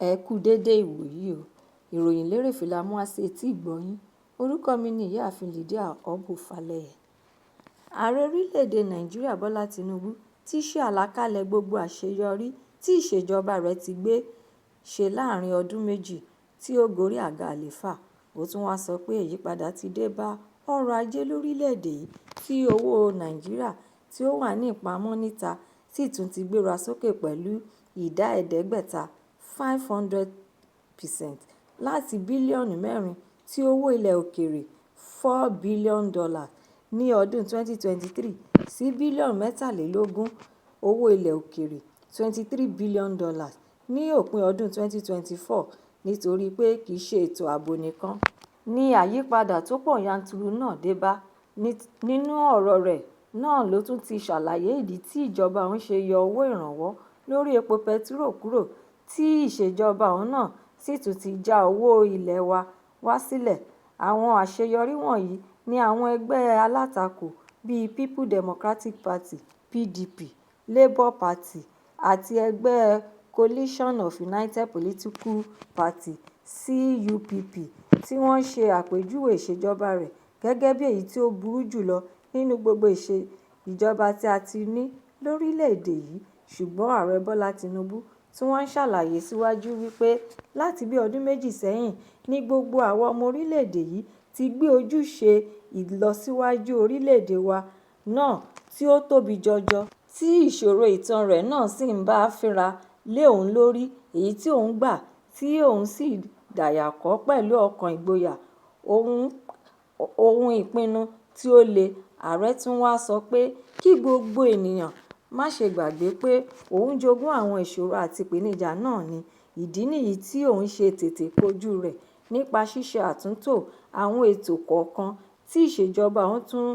Ẹ kú dédé ìwòyí o. Ìròyìn lérèfé la mú wá sí etí ìgbọ́ yín. Orúkọ mi ni Ìyáàfin Lydia Ọbúfálẹ̀yẹ. Ààrẹ orílẹ̀-èdè Nàìjíríà Bọ́lá Tinubu ti ṣe àlàkalẹ̀ gbogbo àṣeyọrí tí ìṣèjọba rẹ̀ ti gbé ṣe láàrin ọdún méjì tí ó gorí àga àlééfà. Ó tún wá sọ pé ìyípadà ti dé bá ọrọ̀ ajé lórílẹ̀-èdè yìí tí owó Nàìjíríà tí ó wà ní ìpamọ́ níta sì tún ti gbéra sókè pẹ̀lú ìdá 500, 500%, láti bílíọ̀nù mẹ́rin tí owó ilẹ̀ òkèèrè $4 billion ní ọdún 2023 sí bílíọ̀nù 23 owó ilẹ̀ òkèèrè $23 billion ní òpin ọdún 2024. Nítorí pé kì í ṣe ètò ààbò nìkan ni àyípadà tó pọ̀ yanturu náà dé bá. Nínú ọ̀rọ̀ rẹ̀ náà ló tún ti ṣàlàyé ìdí tí ìjọba òun ṣe yọ owó ìrànwọ́ lórí epo bẹntiróò kúrò, tí ìṣèjọba òun náà sì tún ti já owó ilé wa wá sílẹ̀. Àwọn àṣeyọrí wọ̀nyí ni àwọn ẹgbẹ́ alátakò bíi People Democratic Party (PDP), Labour Party àti ẹgbẹ́ Coalition of United Political Party (CUPP) tí wọ́n ṣe àpèjúwe ìṣèjọba rẹ̀ gẹ́gẹ́ bí èyí tí ó burú jù lọ nínú gbogbo ìṣèjọba tí a ti ní lórílẹ̀-èdè yìí. Ṣùgbọ́n Ààrẹ Bọ́lá Tinubu tí wọ́n ṣàlàyé síwájú wípé láti bí ọdún méjì sẹ́yìn ní gbogbo àwa ọmọ orílẹ̀-èdè yìí ti gbé ojúṣe ìlọsíwájú orílẹ̀-èdè wa náà tí ó tóbi jọjọ, tí ìṣòro ìtàn rẹ̀ náà sì ń bá a fínra lé òun lórí, èyí tí òun gbà tí òun sì dàyàkọ́ pẹ̀lú ọkàn ìgboyà òun ìpinnu tí ó le. Ààrẹ tún wáá sọ pé kí gbogbo ènìyàn má ṣe gbàgbé pé òun jogún àwọn ìṣòro àti ìpèníjà náà ní ìdí nìyí tí òun ṣe tètè kojú rẹ̀ nípa ṣíṣe àtúntò àwọn ètò kọ̀ọ̀kan tí ìṣèjọba òun tún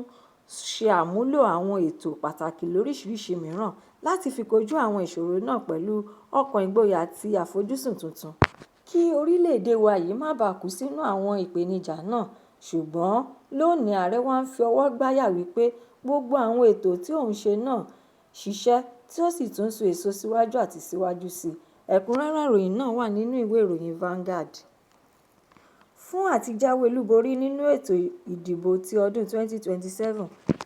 ṣe àmúlò àwọn ètò pàtàkì lóríṣiríṣi mìíràn láti fi kojú àwọn ìṣòro náà pẹ̀lú ọkàn ìgboyà àti àfojúsùn tuntun kí orílẹ̀-èdè wa yìí má bàa kú sínú àwọn ìpèníjà náà. Ṣùgbọ́n lónìí, ààrẹ wa ń fi ọwọ́ gbáyà wípé gbogbo àwọn ètò tí òun ṣe náà ṣiṣẹ́ tí ó sì tún so èso síwájú àti síwájú sí i. Ẹ̀kúnrẹ́rẹ́ ìròyìn náà wà nínú ìwé ìròyìn Vanguard. Fún àtijáwé olúborí nínú ètò ìdìbò ti ọdún 2027,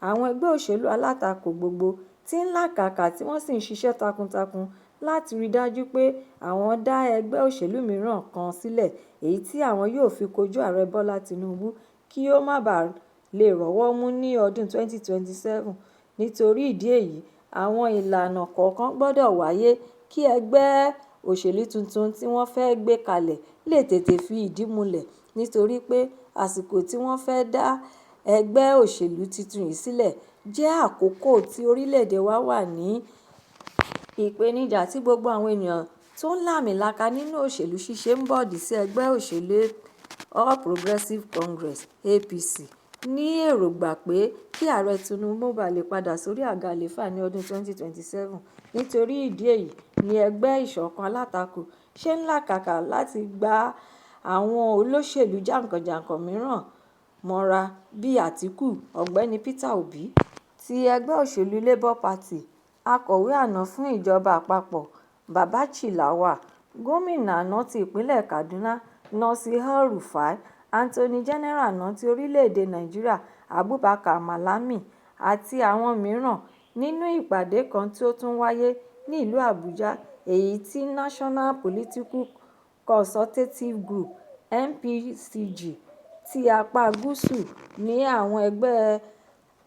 àwọn ẹgbẹ́ òṣèlú alátakò gbogbo ti ń làkàkà tí wọ́n sì ń ṣiṣẹ́ takuntakun láti rí i dájú pé àwọn dá ẹgbẹ́ òṣèlú mìíràn kan sílẹ̀ èyí tí àwọn yóò fi kojú Ààrẹ Bọ́lá Tinubu kí ó má bàa lè rọ́wọ́ mú ní ọdún 2027. Nítorí ìdí èyí, àwọn ìlànà kọ̀ọ̀kan gbọ́dọ̀ wáyé kí ẹgbẹ́ òṣèlú tuntun tí wọ́n fẹ́ gbé kalẹ̀ lè tètè fi ìdí múlẹ̀, nítorí pé àsìkò tí wọ́n fẹ́ dá ẹgbẹ́ òṣèlú tuntun yìí sílẹ̀ jẹ́ àkókò tí orílẹ̀-èdè wa wà ní ìpèníjà tí gbogbo àwọn ènìyàn tó ń lààmìlaka nínú òṣèlú ṣíṣe ń bọ̀dì sí ẹgbẹ́ òṣèlú All Progressives Congress (APC) ní èròńgbà pé kí Ààrẹ Tinubu bá lè padà sórí àga àlééfà ní ọdún 2027. Nítorí ìdí èyí ni ẹgbẹ́ ìṣọ̀kan alátakò ṣe ń làkàkà láti gba àwọn olóṣèlú jàǹkànjàǹkàn mìíràn mọ́ra bíi Àtíkù, Ọ̀gbẹ́ni Peter Obi ti ẹgbẹ́ òṣèlú Labour Party, akọ̀wé àná fún ìjọba àpapọ̀ Babachir Lawal, gómìnà àná ti ìpínlẹ̀ Kaduna Nasir El-Rufai, Attorney General àná ti orílẹ̀-èdè Nàìjíríà Abubakar Malami àti àwọn mìíràn nínú ìpàdé kan tí ó tún wáyé ní ìlú Àbújá èyí tí National Political Consultative Group (NPCG) ti apá gúúsù ní. Àwọn ẹgbẹ́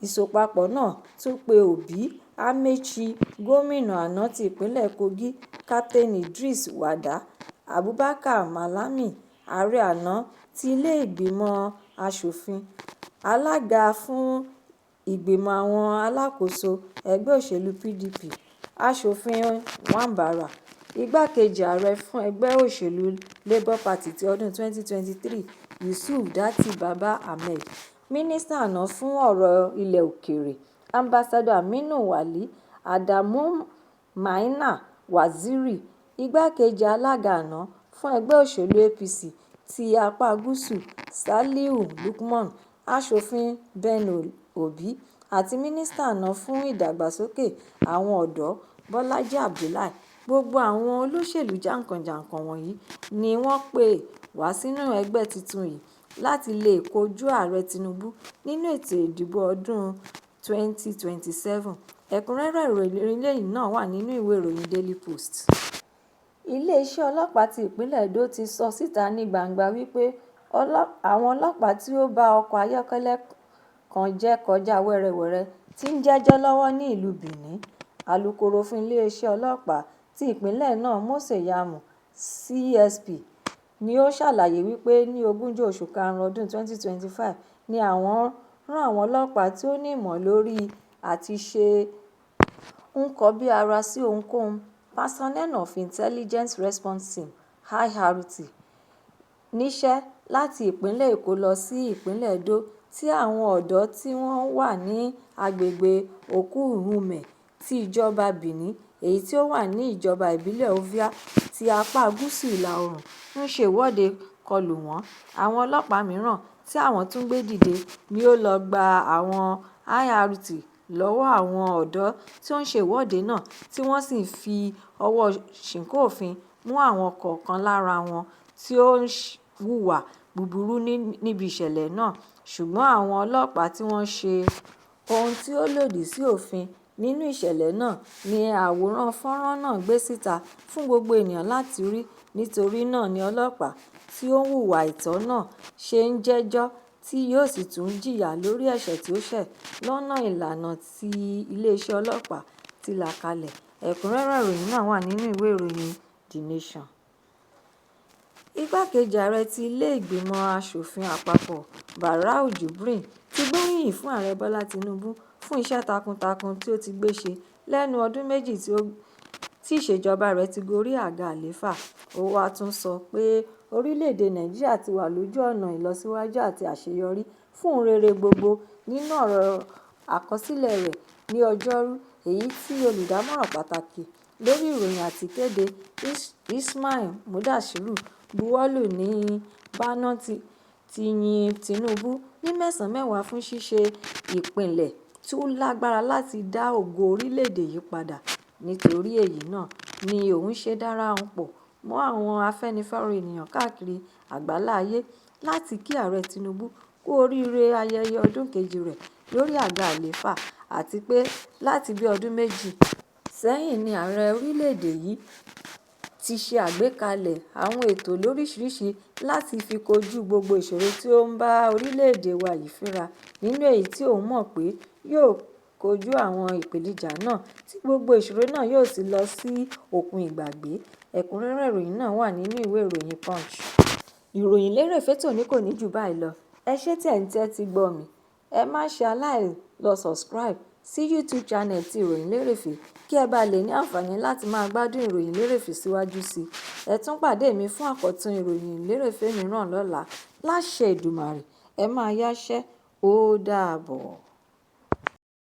ìsopapọ̀ náà tún pé Obi, Amaechi, gómìnà àná ti ìpínlẹ̀ Kogi Captain Idris Wada, Abubakar Malami, ààrẹ àná ti ilé-ìgbìmọ̀ asòfin, alága fún ìgbìmọ̀ àwọn alákòóso ẹgbẹ́ òṣèlú PDP, Aṣòfin Wambara, igbákejì ààrẹ fún ẹgbẹ́ òṣèlú Labour Party ti ọdún 2023 Yusuf Datti Baba-Ahmed, mínísítà àná fún ọ̀rọ̀ ilẹ̀ òkèèrè Ambassador Aminu Wali Adamu, Maina Waziri, igbákejì alága àná fún ẹgbẹ́ òṣèlú APC ti apá gúúsù Salihu Lukman, Aṣòfin Ben Obi àti mínísítà àná fún ìdàgbàsókè àwọn ọ̀dọ́ Bọ́lájí Abdullahi. Gbogbo àwọn olóṣèlú jàǹkànjàǹkàn wọ̀nyí ni wọ́n pè wá sínú ẹgbẹ́ tuntun yìí láti lè kojú Ààrẹ Tinubu nínú ètò ìdìbò ọdún 2027. Ẹ̀kúnrẹ́rẹ́ ìròyìn eléyìí náà wà nínú ìwé ìròyìn Daily Post. Iléeṣẹ́ ọlọ́pàá ti ìpínlẹ̀ Edo ti sọ síta ní gbangba wípé àwọn ọlọ́pàá tí ó ba ọkọ̀ ayọ́kẹ́lẹ́ kan jẹ́ kọjá wẹ́rẹ́wẹ́rẹ́ ti ń jẹ́jọ́ lọ́wọ́ ní ìlú Benin. Alūkkóró fún iléeṣẹ́ ọlọ́pàá ti ìpínlẹ̀ náà, Mósè Yamu CSP, ni ó ṣàlàyé wípé ní ogúnjọ́ oṣù karùn-ún ọdún 2025 ni àwọn rán àwọn ọlọ́pàá tí ó ní ìmọ̀ lórí àti ṣe ń kọbi ara sí ohunkóhun Personnel of Intelligence Response Team (IRT) níṣẹ́ láti ìpínlẹ̀ Èkó lọ sí ìpínlẹ̀ Edo tí àwọn ọ̀dọ́ tí wọ́n wà ní agbègbè Òkú-Ìhúnmẹ̀ ti ìjọba Benin, èyí tí ó wà ní ìjọba ìbílẹ̀ Ovia ti apá gúúsù ìlà-oòrùn ń ṣe ìwọ́de kọlù wọ́n. Àwọn ọlọ́pàá mìíràn tí àwọn tún gbé dìde ni ó lọ gba àwọn IRT lọ́wọ́ àwọn ọ̀dọ́ tí ó ń ṣe ìwọ́de náà, tí wọ́n sì fi ọwọ́ ṣìkún òfin mú àwọn kọ̀ọ̀kan lára wọn tí ó ń hùwà búburú níbi ìṣẹ̀lẹ̀ náà. Ṣùgbọ́n àwọn ọlọ́pàá tí wọ́n ṣe ohun tí ó lòdì sí òfin nínú ìṣẹ̀lẹ̀ náà ní àwòrán fọ́nrán náà gbé síta fún gbogbo ènìyàn láti rí. Nítorí náà ni ọlọ́pàá tí ó hùwà àìtọ́ náà ṣe ń jẹ́jọ́ tí yóò sì tún jìyà lórí ẹ̀ṣẹ̀ tí ó ṣẹ̀ lọ́nà ìlànà tí iléeṣẹ́ ọlọ́pàá ti là kalẹ̀. Ẹ̀kúnrẹ́rẹ́ ìròyìn náà wà nínú ìwé ìròyìn The Nation. Igbákejì ààrẹ ti ilé ìgbìmọ̀ aṣòfin àpapọ̀ Barau Jibrin ti gbóríyìn fún Ààrẹ Bọ́lá Tinubu fún iṣẹ́ takuntakun tí ó ti gbé ṣe lẹ́nu ọdún méjì tí ìṣèjọba rẹ̀ ti gorí àga àlééfà. Ó wá tún sọ pé orílẹ̀-èdè Nàìjíríà ti wà lójú ọ̀nà ìlọsíwájú àti àṣeyọrí fún ohun rere gbogbo. Nínú ọ̀rọ̀ àkọsílẹ̀ rẹ̀ ní Ọjọ́rú, èyí tí olùdámọ̀ràn pàtàkì lórí ìròyìn àti ìkéde Ismail Mudashiru buwọ́lù ní Barna ti yin Tinubu ní mẹ́sàn-án mẹ́wàá fún ṣíṣe ìpìlẹ̀ tí ó lágbára láti dá ògo orílẹ̀-èdè yìí padà. Nítorí èyí náà ni òun ṣe darapọ̀ mọ́ àwọn Afẹ́nifẹ́re ènìyàn káàkiri àgbáláyé láti kí Ààrẹ Tinubu kú oríire ayẹyẹ ọdún kejì rẹ̀ lórí àga àlééfà, àti pé láti bí ọdún méjì sẹ́yìn ni ààrẹ orílẹ̀-èdè yìí ti ṣe àgbékalẹ̀ àwọn ètò lóríṣiríṣi láti fi kojú gbogbo ìṣòro tí ó ń bá orílẹ̀-èdè wa yìí fínra, nínú èyí tí òun mọ̀ pé yóò kojú àwọn ìpèníjà náà tí gbogbo ìṣòro náà yóò sì lọ sí òkun ìgbàgbé. Ẹ̀kúnrẹ́rẹ́ ìròyìn náà wà nínú ìwé ìròyìn Punch. Ìròyìn lérèfé tòní kò ní jù báyìí lọ. Ẹ ṣé tí ẹ̀ ń tẹ́tí gbọ́ mi. Ẹ má ṣe aláì lọ subscribe sí YouTube channel ti Ìròyìn Lérèfé kí ẹ bá lè ní àǹfààní láti máa gbádùn ìròyìn lérèfé síwájú sí i. Ẹ tún pàdé mi fún àkọ́tún ìròyìn lérèfé mìíràn lọ́la. Láṣẹ Èdùmàrè, ẹ máa yáṣẹ́, ó dàbọ̀.